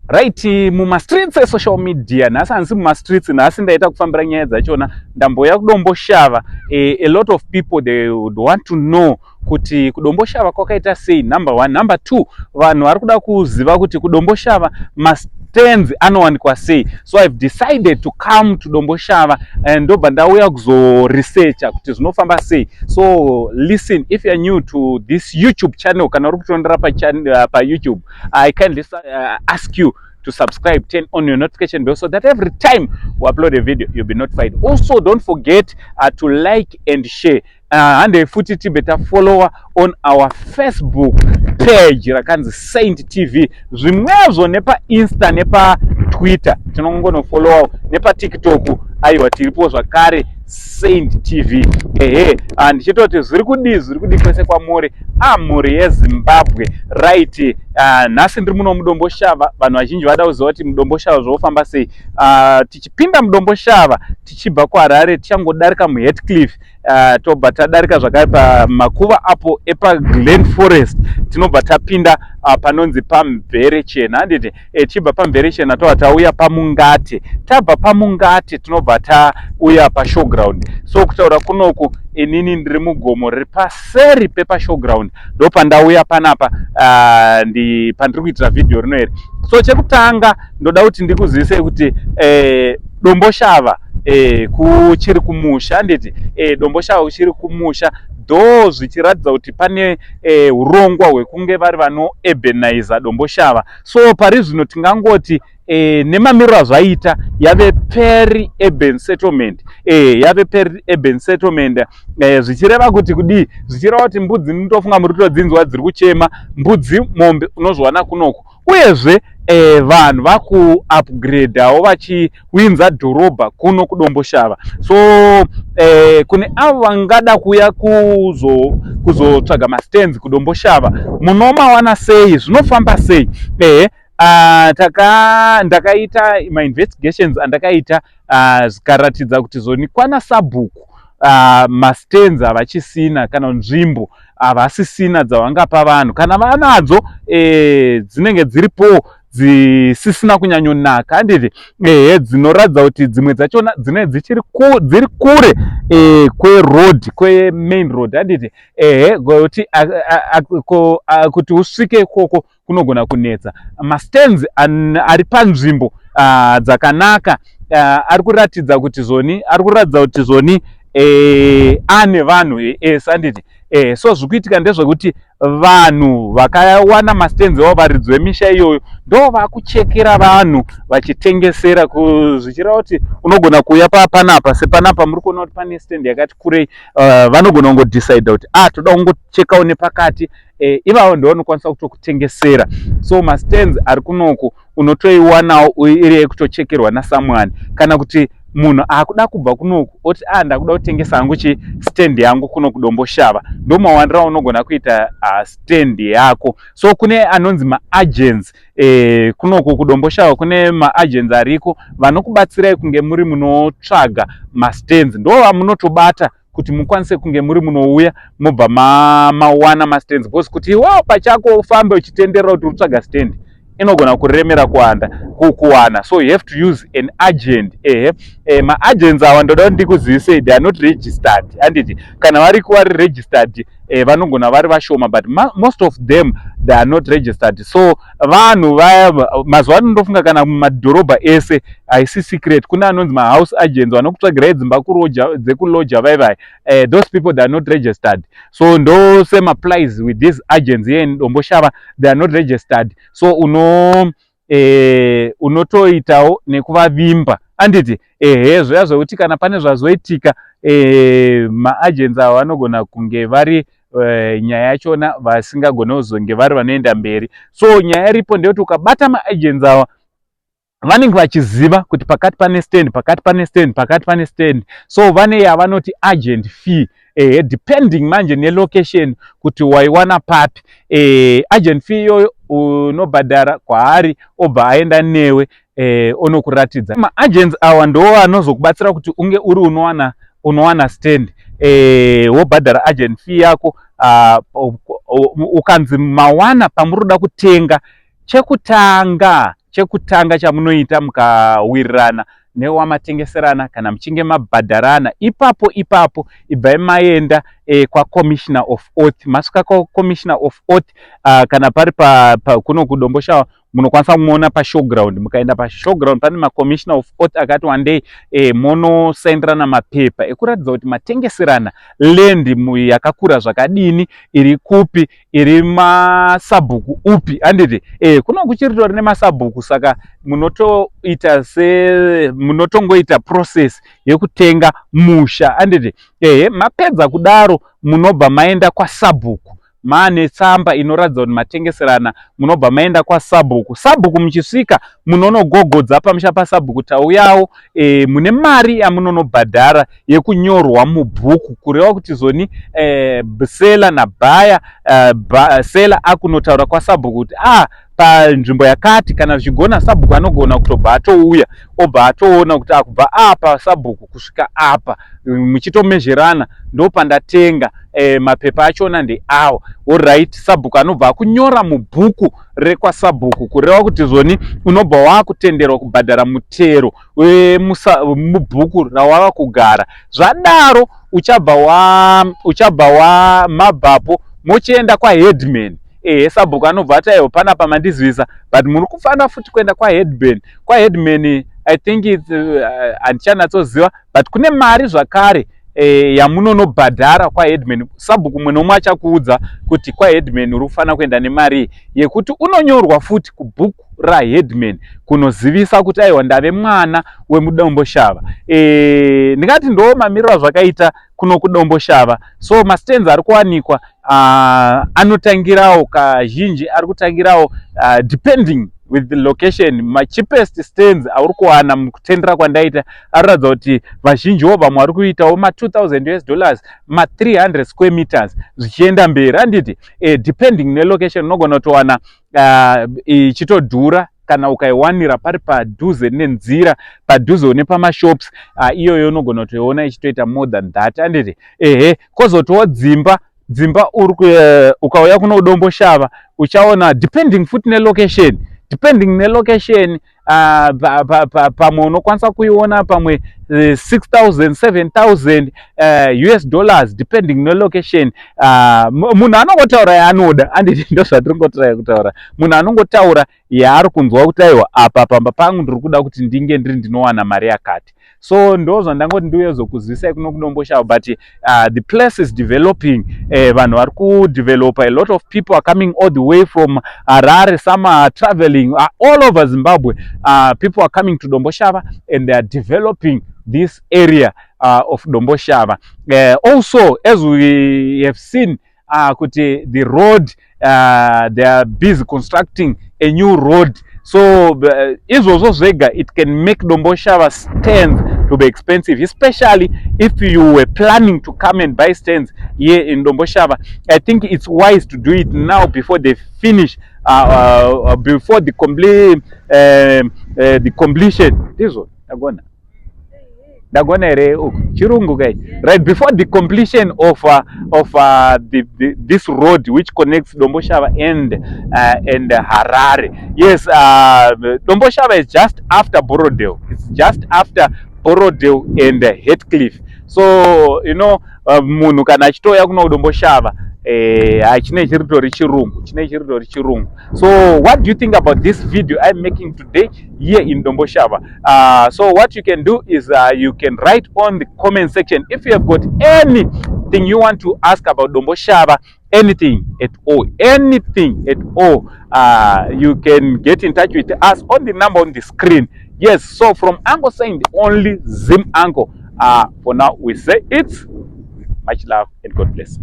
Right, mumastreets esocial media nhasi, handisi mumastreets nhasi, ndaita kufambira nyaya dzachona. Ndamboya kuDomboshava. A lot of people, they would want to know kuti kuDomboshava kwakaita sei, number one. Number two, vanhu vari kuda kuziva kuti kuDomboshava mastands anowanikwa sei. So I've decided to come to Domboshava and ndobva ndauya kuzoresearcha kuti zvinofamba sei. So listen, if you are new to this YouTube channel, kana uri kutondera paYouTube, I kindly ask you to subscribe, turn on your notification bell so that every time we upload a video, you'll be notified. Also, don't forget to like and share. Handei futi tibve tafollowa on our Facebook page rakanzi Saint TV, zvimwezvo nepaInsta, nepaTwitter tinongonofollowawo, nepaTikTok. Aiwa, tiripo zvakare, Saint TV. Ehe, ndichitoti zviri kudii, zviri kudii kwese kwamuri, mhuri yeZimbabwe? Right, nhasi ndiri muno muDomboshava. Vanhu vazhinji vada kuziva kuti muDomboshava zvofamba sei. Tichipinda muDomboshava tichibva kuHarare, tichangodarika muHatcliffe, tobva tadarika zvakare pamakuva apo epaGlen Forest, tinobva tapinda panonzi paMverechena, handiti? Tichibva paMverechena tobva tauya paMungate. Tabva paMungate tinobva tauya pashowground. So kutaura kunoku, inini ndiri mugomo riri paseri pepashowground, ndo pandauya panapa, pandiri kuitira vhidhiyo rino iri. So chekutanga ndoda kuti ndikuzivisei kuti Domboshava kuchiri kumusha, handiti? Domboshava kuchiri kumusha, though zvichiratidza kuti pane urongwa hwekunge vari vanourbaniza Domboshava. So pari zvino tingangoti nemamiriro azvaita, yave peri urban settlement, yave peri urban settlement. Zvichireva kuti kudii? Zvichireva kuti mbudzi, mutofunga muri kutodzinzwa dziri kuchema, mbudzi, mombe unozviwana kunoku. Uyezve vanhu vakuupgradewo vachiwinza dhorobha kuno kuDomboshava. So kune avo vangada kuuya kuzotsvaga mastands kuDomboshava, munomawana sei? Zvinofamba sei? Ehe, ndakaita mainvestigations andakaita, zvikaratidza kuti zoni kwana sabhuku mastands havachisina, kana nzvimbo havasisina dzavangapa vanhu. Kana vanadzo, dzinenge dziripo dzisisina kunyanyonaka, handiti? Ehe, dzinoratidza kuti dzimwe dzachona dzinenge dzichiri dziri kure kweroad, kwemain road, handiti? Ehe, kuti kuti usvike ikoko kunogona kunetsa. Mastands ari panzvimbo dzakanaka ari kuratidza kuti zoni, ari kuratidza kuti zoni ane vanhu ese, handiti? So zviri kuitika ndezvekuti vanhu vakawana mastands avo, varidzi vemisha iyoyo ndo vakuchekera vanhu vachitengesera, zvichireva kuti unogona kuuya panapa, sepanapa muri kuona kuti pane stand yakati kurei. Vanogona kungodecida kuti toda kungochekawo nepakati. Ivavo ndo vanokwanisa kutokutengesera. So mastands ari kunoku unotoiwanawo iri yekutochekerwa nasomeone, kana kuti munhu akuda kubva kunoku oti, "Ndakuda kutengesa hangu chi stand yangu kuno kuDomboshava," ndo mawandiro aunogona kuita stand yako. So kune anonzi maagents kunoku kuDomboshava, kune maagents ariko vanokubatsirai kunge muri munotsvaga mastands. Ndo vamunotobata kuti mukwanise kunge muri munouya mobva mawana mastands, because kuti iwewo pachako ufambe uchitenderera kuti utsvaga stand inogona kuremera kuwanda kuwana. So you have to use an agent. Ehe, maagents awa ndoda kuti ndikuzivisei, they are not registered, handiti? Kana variko vari registered, vanogona vari vashoma, but most of them, they are not registered. So vanhu vaya mazuva ano, ndofunga kana mumadhorobha ese haisi secret, kune anonzi mahouse agents vanokutsvagirai dzimba kuroja, dzekuloja vaivai. Those people, they are not registered. So ndo same applies with these agents here in Domboshava, they are not registered. So unotoitawo nekuvavimba, handiti? Ehe, zvoya zvokuti kana pane zvazoitika, maagents avo vanogona kunge vari nyaya yachona vasingagone kuzonge vari vanoenda mberi. So nyaya iripo ndeyekuti ukabata maagents ava, vanenge vachiziva kuti pakati pane stand, pakati pane stand, pakati pane stand. So vane yavanoti agent fee, depending manje nelocation kuti waiwana papi. Agent fee iyoyo unobhadhara kwaari, obva aenda newe, onokuratidza. Maagents awa ndo anozokubatsira kuti unge uri unowana stand. Wobhadhara agent fee yako. Ukanzi mawana pamuri kuda kutenga, chekutanga Chekutanga chamunoita mukawirirana newamatengeserana kana muchinge mabhadharana, ipapo ipapo ibvai maenda kwacommissioner of oath. Masvika kwacommissioner of oath, kana pari pa, kuno kuDomboshawa, munokwanisa kumuona pashowground. Mukaenda pashowground, pane macommissioner of oath akati wandei. Monosaindirana mapepa ekuratidza kuti matengeserana land yakakura zvakadini, iri kupi, iri masabhuku upi, handiti? Kuno kuchiritori nemasabhuku, saka munotoita se munotongoita process yekutenga musha, handiti? Ehe, mapedza kudaro, munobva maenda kwasabhuku maane tsamba inoratidza kuti matengeserana. Munobva maenda kwasabhuku. Sabhuku muchisvika, munonogogodza pamusha pasabhuku, tauyawo. Mune mari yamunonobhadhara yekunyorwa mubhuku, kureva kuti zoni seller nabuyer, seller akunotaura kwasabhuku kuti ah, panzvimbo yakati. Kana zvichigona, sabhuku anogona kutobva atouya, obva atoona kuti akubva apa sabhuku kusvika apa, muchitomezherana, ndo pandatenga, mapepa achona ndeawa. Alright, sabhuku anobva akunyora mubhuku rekwasabhuku, kureva kuti zvoni unobva waakutenderwa kubhadhara mutero mubhuku rawava kugara. Zvadaro uchabva wa mabvapo mochienda kwaheadman. Ehe, sabhuku anobva ati, "Aiwa, panapa mandizivisa, but muri kufanira futi kuenda kwaheadman." Kwaheadman, I think handichanatsoziva, but kune mari zvakare yamunonobhadhara kwaheadman. Sabhuku mumwe nomwe achakuudza kuti kwaheadman uri kufanira kuenda nemari yekuti unonyorwa futi kubhuku raheadman, kunozivisa kuti aiwa, ndave mwana wemuDomboshava. Ndingati ndo mamiriro azvakaita kuno kuDomboshava. So mastands ari kuwanikwa anotangirawo, kazhinji ari kutangirawo, depending with the location, macheapest stands auri kuwana mukutendera kwandaita anoratidza kuti vazhinjiwo vamwe vari kuitawo ma2000 US dollars, ma300 square meters zvichienda mberi, handiti? Depending nelocation, unogona kutowana ichitodhura kana ukaiwanira pari padhuze nenzira, padhuze nepamashops. Iyoyo unogona kutoiona ichitoita more than that, handiti? Ehe, kwozotiwo dzimba. Dzimba uri ukauya kuno Domboshava, uchaona depending futi nelocation, depending nelocation, pamwe unokwanisa kuiona pamwe 6000, 7000 US dollars, depending nelocation. Munhu anongotaura yaanoda, anditi? Ndo zvatiri ngotaura kutaura. Munhu anongotaura yaari kunzwa kuti aiwa, apa pamba pangu ndiri kuda kuti ndinge ndiri ndinowana mari yakati. So ndo zvandangoti ndiuyezokuzivisai kuno kuDomboshava. But the place is developing. Vanhu vari kudevelopa. A lot of people are coming all the way from Harare. Some are traveling all over Zimbabwe. People are coming to Domboshava and they are developing this area of Domboshava. Also, as we have seen kuti the road, they are busy constructing a new road. So izvozvo zvega, it can make Domboshava stands to be expensive, especially if you were planning to come and buy stands here in Domboshava. I think it's wise to do it now before they finish, before the completion. Ndizvo, ndagona, ndagona here uku chirungu kai? Right before the completion of this road which connects Domboshava and Harare. Yes, Domboshava is just after Borrowdale. It's just after Borrowdale and Hatcliffe. So munhu kana achitouya kuno Domboshava, chine chiritori chirungu, chine chiritori chirungu. So what do you think about this video I'm making today here in Domboshava? So what you can do is you can write on the comment section if you have got anything you want to ask about Domboshava, anything at all, anything at all. You can get in touch with us on the number on the screen. Yes, so from Uncle saying the only Zim uncle, for now we say it's much love and God bless.